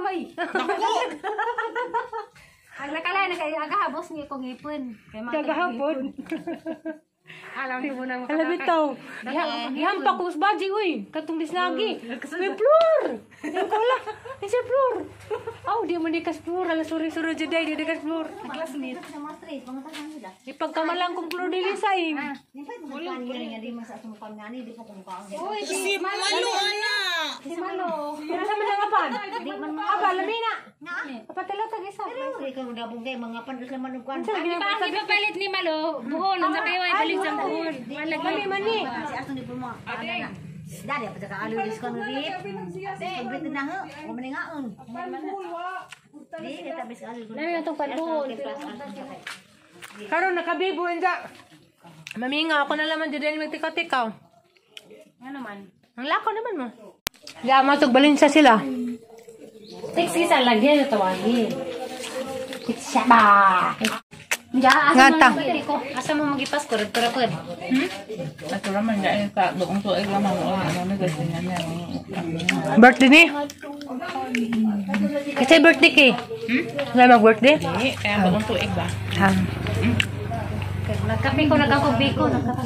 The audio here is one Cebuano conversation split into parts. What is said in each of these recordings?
Gamay. Ang nakalay na kay agahabos ni kong ipon. Kay mga Kagahapon. Alam ni mo na Alam bitaw. Gihampak ko sa baji uy. Katong disnagi. May floor. Yung ko la. Isa floor. Aw, di man di kas floor. Ala suri-suri jud di kas floor. Classmate. Ipagkamalang kong floor dili sa eh. Uy, Si Malo, ana. Si Malo. Pero sa man apan? Apa lamina. Apa tag isa. Unsa lagi Di pa ipapalit ni Malo, buhon, unsa kayo ay balik sa buhon. Wala Mani mani. Dari apa cakap alu di sekolah ni? Pabrit na ho, o maningaon. Di kita bis alu. Nami atong panbuhon. Karon nakabibo inda. Maminga ako na laman jud magtika-tikaw. Ano man? Ang lako naman mo. Di matug Balinsa sila. Text isa lagi na tawagin. Siya ba? Ya, asa Ngata. mo ko? Asa mo magipas ko red pod. Ato raman dahil sa buong tuig lamang mo ano na gusto niya niya. Birthday ni? Kasi birthday kay. Hmm? Wala mag-birthday? Di, kaya buong tuig ba? Ha. Nagkape ko nagkakog biko nagkape.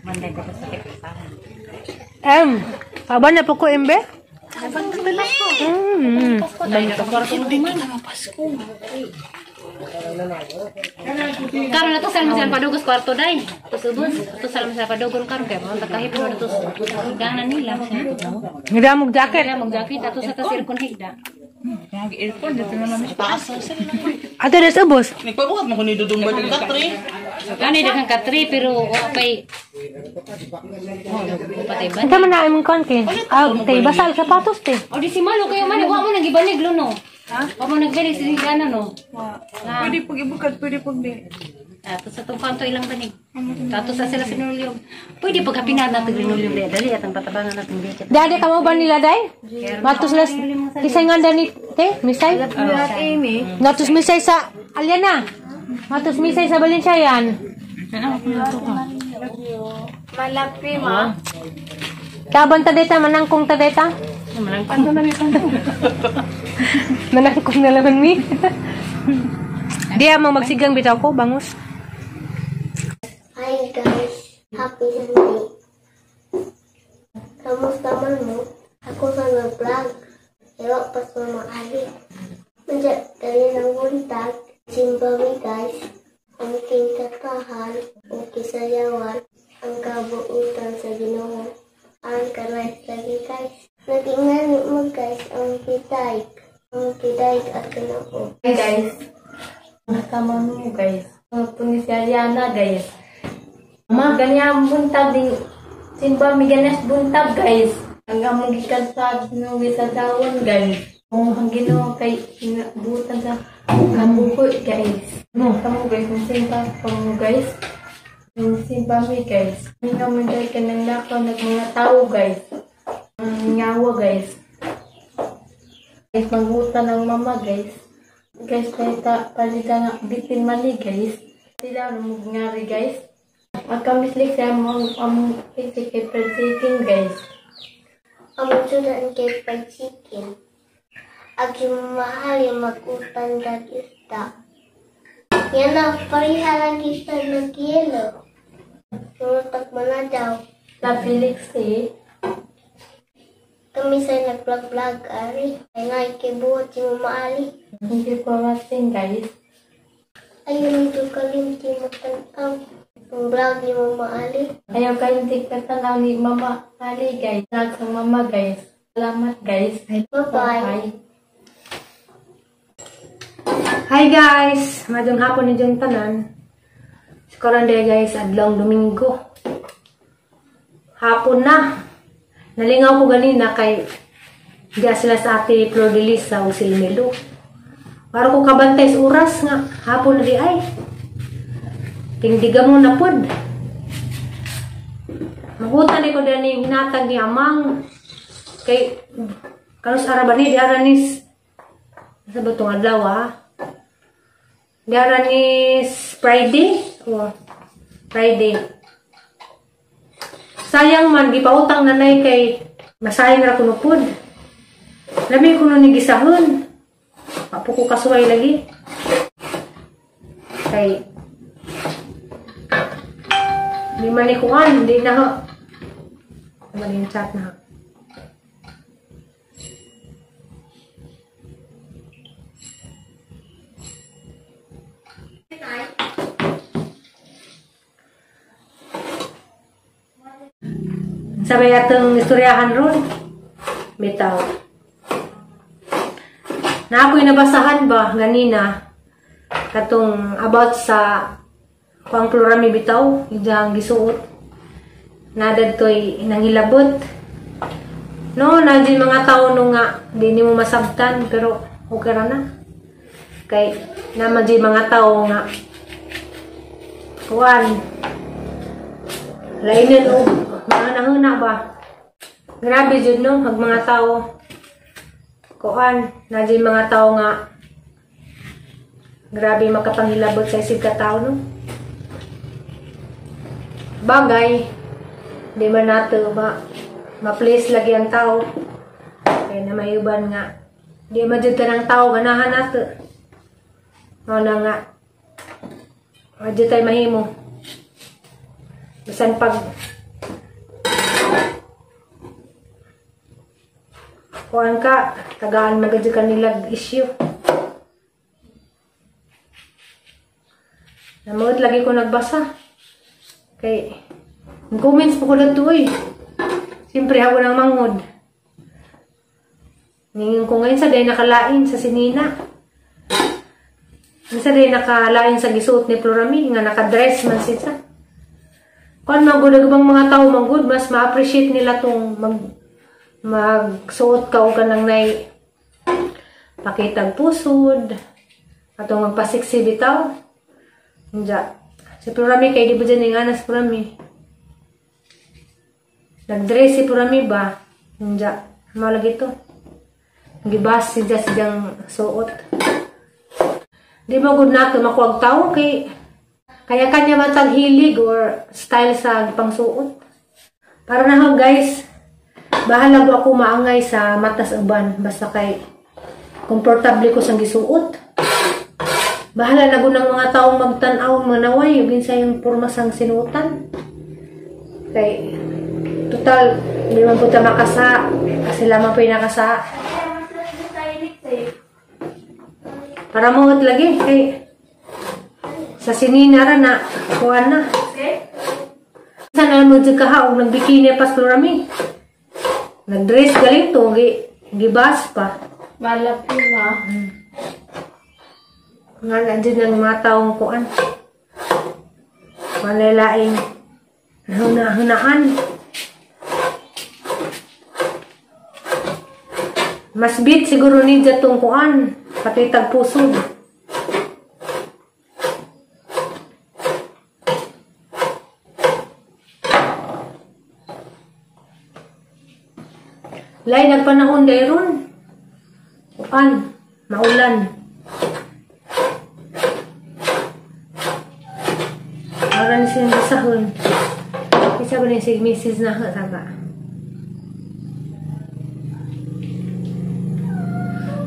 Manday ko sa Em, paban na po ko embe? Karon na to sa mga padugos kwarto day. Tos ubos, to sa mga padugon karon kay mo takahip mo to higdanan nila. Ngida mo jacket. Kaya mag jacket ato sa tasir kon higda. Kaya aircon dito na naman siya. Ato des ubos. Nagpabuhat mo kung ni Dudong ba ng katri? Kani daghang katri pero wa pay. Oh, patay ba? Anta man na imong kon kay. Ah, te basal sapatos te. O di si Malo kayo man wa mo nang gibanig luno. Ha? Wa mo nagbanig si higdana no. Pwede pag ibukad, pwede pag di. Ato sa tong kanto ilang banig. Tato sa sila sinulyog. Pwede pag hapinan natin rinulyog dali dali atang patabangan natin dito. Dade ka mo ba nila day? Matos las kisay nga dani te, misay. Natos misay sa Aliana. Matos misay sa Valencia yan. Malapi ma. Taban ta deta manangkong ta deta. Manangkong na laman mi. Diya mo magsigang bitaw ko bangus. Hi guys, happy Sunday. Kamusta man mo? Ako sa nag-vlog. Ewa pa sa mga ali. Manja, dali ng buntag. Simba mi guys. Ang kingkatahan, ang kisayawan, ang kabuutan sa Ginoo. Ang kanay lagi guys. Nagingani mo guys ang kidaig. Ang kidaig at Ginoo. Hi guys. Tama mo guys. Mga ni si Ariana guys. Ma ganyan buntag din. Simba mi ganas buntag guys. Ang among gikan sa Ginoo sa dawon guys. Kung ang Ginoo kay butan sa kabuhi guys. No, kamo guys, simba kamo guys. Simba mi guys. Mingaw man dahil kanang lakaw nag mga tao guys. Ang ngawa guys. Guys, mangutan ng mama guys. Guys, kahit palitan nga bitin mali guys. Sila ngari guys. Magkamislik sa among among kay fried chicken guys. Ang sudan kay fried chicken. Ag yung mahal yung mag-utan dag isda. Yan na, pareha lagi siya nag-yelo. Tumutak mo na daw. La Felix eh. Kami sa nag-vlog-vlog, ari. Ay nga, ikibuhat si Mama Ali. Thank you for watching guys. Ayun, ito kalimti matanaw. Ang vlog ni Mama Ali. Ayaw kayo hindi katanaw ni Mama Ali guys. Vlog sa Mama guys. Salamat guys. Bye-bye. Bye. Hi guys! Madong hapon ni Jong tanan. Karon day guys, adlong Domingo. Hapon na. Nalingaw ko ganina kay diya sila sa ate Flor de Lisa o si Melo. Para ko kabantay sa oras nga hapon na di ay. Tingdiga mo na pod. Magutan ko dani hinatag ni Amang. Kay kanos ara ba ni di ara nis sa batong adlaw ah. Dara ni Friday. Oh, Friday. Sayang man, gipautang nanay kay masayang ra kuno pud. Lami ko nun gisahon. Apo ko kasuway lagi. Kay di man ni kuan, di na ho. Maling chat na ho. Sabay atong istoryahan ron. Bitaw. Na ako'y nabasahan ba ganina katong about sa kuang Florami bitaw ijang gisuot. Na dadtoy nangilabot. No, na din mga tao no nga di nimo masabtan pero okay ra na. Kay naman di mga tao nga kuan lainan og mga nahuna ba. Grabe jud no pag mga tao kuan na din mga tao nga grabe makapanghilabot sa isig ka tao no. Bagay di man nato ba ma-place lagi ang tao kay na mayuban nga di man jud tanang tao ganahan nato. Mao na nga wa jud tay mahimo bisan pag kuan ka tagaan magad ka nila issue. Namuot lagi ko nagbasa. Kay comments po ko lang to eh. Siyempre ako nang manghod. Ningin ko ngayon sa day nakalain sa sinina. Sa day nakalain sa gisuot ni Florami nga nakadress man siya. Kuan manggod ang ibang mga tao manggod mas ma-appreciate nila tong magsuot ka o kanang nay pakitag pusod atong magpasiksi bitaw. Nja si Florami kay di ba dyan nga nas Florami nagdress si Florami ba nja mao lagi to gibas si dya siyang suot. Di mo gud nato makuag tao kay kaya kanya man tag hilig or style sa pangsuot. Para na ho guys, bahala ko ako maangay sa matas uban basta kay komportable ko sang gisuot. Bahala na gunang mga taong magtan-aw manaway ug sa yung porma sang sinuotan. Kay total di man po ta makasa kasi lamang po nakasa. Para muot lagi kay sa sinina ra na kuan na. Sana mo jud kaha og nagbikini pas Florami. Nagdress galing to gibas pa. Malaki ma. Nga na dyan ang mga taong kuan. Malalaing hunaan. Mas bit siguro ninja tong kuan. Pati tagpusod. Lain ang panahon dayron. Kuan, maulan. Aran siya basahon. Isa ba ni si Mrs. na saba.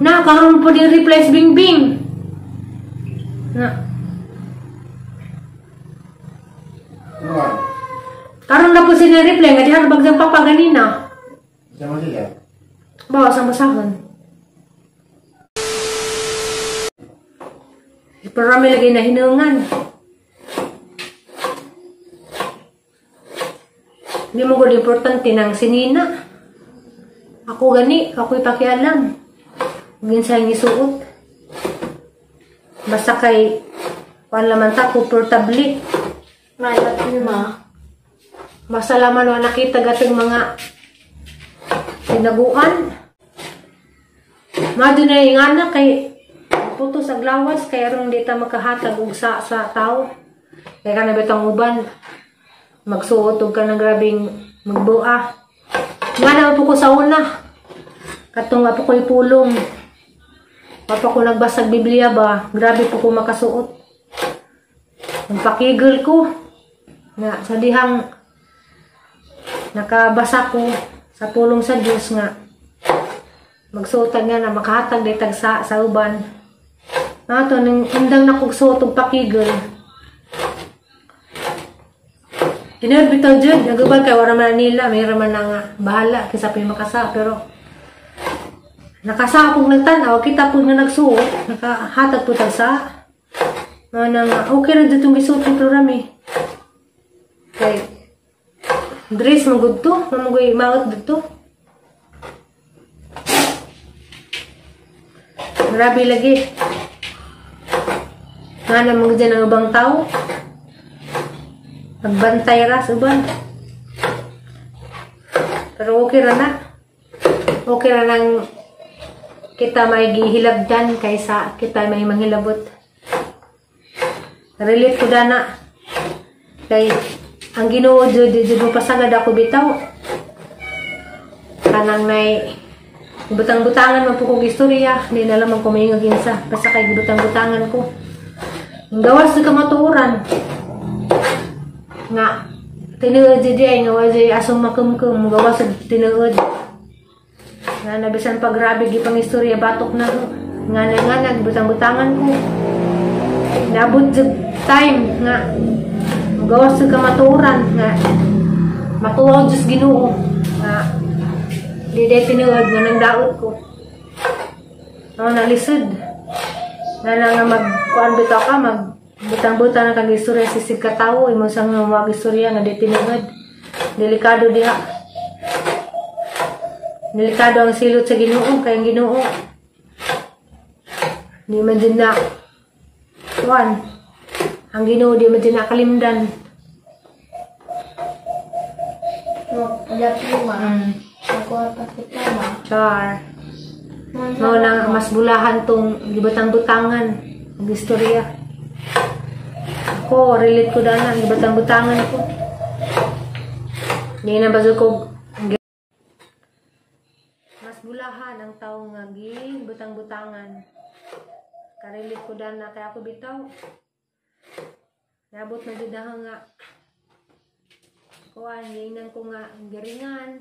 Na karon po din replace Bingbing. Na. Karon na po siya reply nga diha bagsang papa ganina. Sama siya. Bawas ang basahon. Pero may lagi na hinungan. Hindi mo gud importante ng sinina. Ako gani, ako'y pakialam. Huwag sa isuot. Basta kay kuan laman ta, komportable. Malaki ma. Basta laman wa nakita gatong mga tinaguan. Mado na yung anak kay putos ang lawas kay aron di ta makahatag og sa tao. Kaya ka na bitang uban magsuot og ka ng grabing magbuа. Nga naman po ko sa una. Katong apo ko'y pulong. Papa ko nagbasag Biblia ba, grabe po ko makasuot. Nagpakigil ko. Na sa dihang nakabasa ko sa pulong sa Diyos nga Magsuotag nga na makahatag day tag sa uban. Ato ning undang na kog suot og pakigol. Tinuod bitaw jud, ang uban kay wala man nila, may ra man na nga bahala kaysa pay makasa, pero nakasa pug nagtan-aw, kita pud nga nagsuot, nakahatag pud tag sa. Mao na nga okay ra jud tong gisuot ni Florami. Kay dress man gud to, mamugoy maot didto. Grabe lagi. Nga na mga dyan ang ubang tao. Magbantay ra sa uban. Pero okay ra na. Okay ra nang kita may gihilabdan kaysa kita may manghilabot. Relate ko dana. Kay ang Ginoo jud jud mo pasagad ako bitaw. Kanang nay butang-butangan man po kong istorya, hindi na lamang ko maingag insa, basta kay butang-butangan ko. Ang gawas sa kamatuoran nga tinuod jud ay nga wa jud asong makumkum, gawas sa tinuod. Nga nabisan pa grabe gipang istorya batok na nga na nga nagbutang-butangan ko. Nabot jud time nga gawas sa kamatuoran nga matuwa jud Ginoo nga di day tinuod nga nang daot ko. Ako nalisod. Na nga magkuan bitaw ka, magbutang-butang na kag istorya sisig ka tawo, imo sang mga istorya nga di tinuod. Delikado diha. Delikado ang silot sa Ginoo kay ang Ginoo di man din na kuan. Ang Ginoo di man din na kalimdan. Char. Mao na mas bulahan tong gibutang-butangan ang istorya. Ako relate ko dana gibutang-butangan ko. Di na bazo ko mas bulahan ang tawo nga gibutang-butangan. Karelate ko dana kay ako bitaw. Nabot na jud nga kuan giingnan ko nga giringan.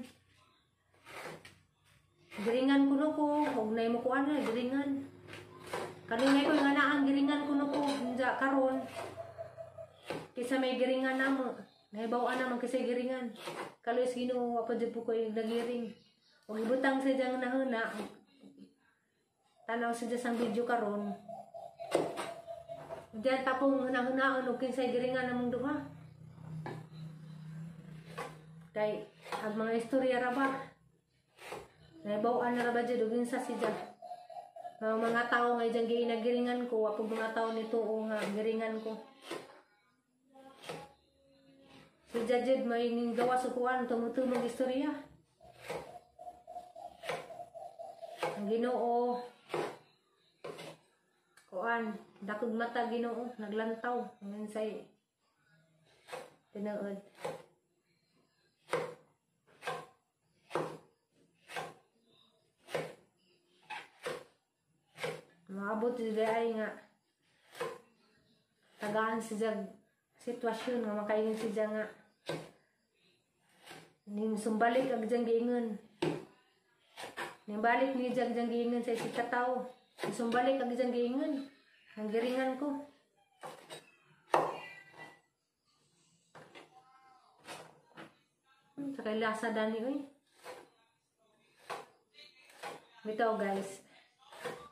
Giringan kuno ko, og nay mo kuan na giringan. Kanunay ko nga naa ang giringan kuno ko unja karon. Kaysa may giringan namo, nahibaw-an naman kaysa giringan. Kaluoy Ginoo wa pa jud po ko yung nagiring. Og ibutang sa diyang nahuna. Tanaw sa diyang video karon. Diyan tapong hunahunaon og kinsay giringan namong duha. Kay ang mga istorya ra ba? Nahibaw-an na ra ba jud og kinsa si dyan? Mga tao nga diyang giinagiringan ko, wa pud mga tao nito o nga giringan ko. Si jud may gawa sa kuan tumutumog istorya. Ang Ginoo kuan dakog mata Ginoo naglantaw unsay tinuod. Maabot jud ay nga tagaan si jag sitwasyon nga makaingon si jag nga ning sumbalik ag jang giingon. Ning balik ni jag jang giingon sa isig ka tawo. Sumbalik ag jang giingon. Ang giringan ko. Sa kay lasa dani oy. Bitaw guys.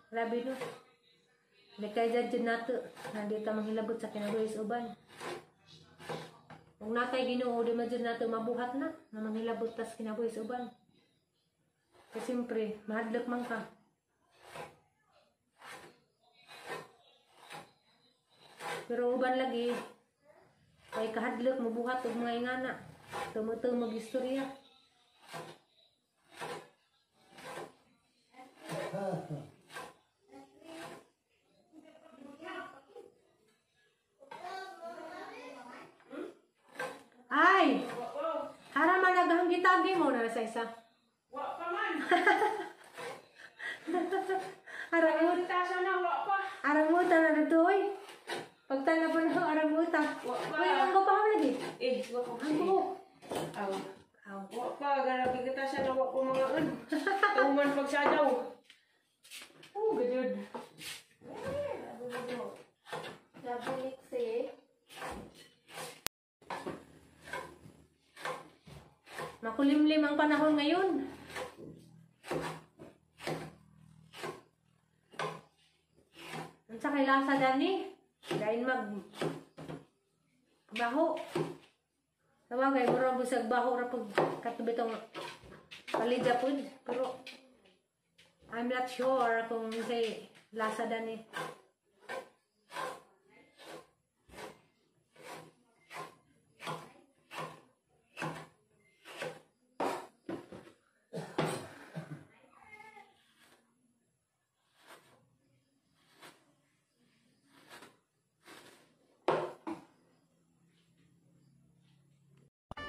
Grabe no. Likay dyan nato. Nandito manghilabot sa kinabuhi sa uban. Kung natay Ginoo, di man dyan nato mabuhat na. Na manghilabot tas kinabuhi sa uban. Kasi siyempre, mahadlok man ka. Pero uban lagi, kay kahadlok, mabuhat og mga ingana. Tumutumog istorya. Ay! Hara man nagahangitagi mo na sa isa. Wa pa man. Aramuta na wa pa. Aramuta na dito oy. Pagtala po na aramuta. Wa pa. Uy, ang ko pa lagi. Eh, wa pa. Ang ko. Aw. Aw. Wa pa garabi kita siya na wa ko mga un. Tuman pagsadyaw. Makulimlim ang panahon ngayon. Unsa kay lasa dani? Dahin mag baho. Sabagay, mura busag baho ra pag katubitong palidya pud. Pero I'm not sure kung unsay lasa dani.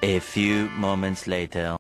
A few moments later.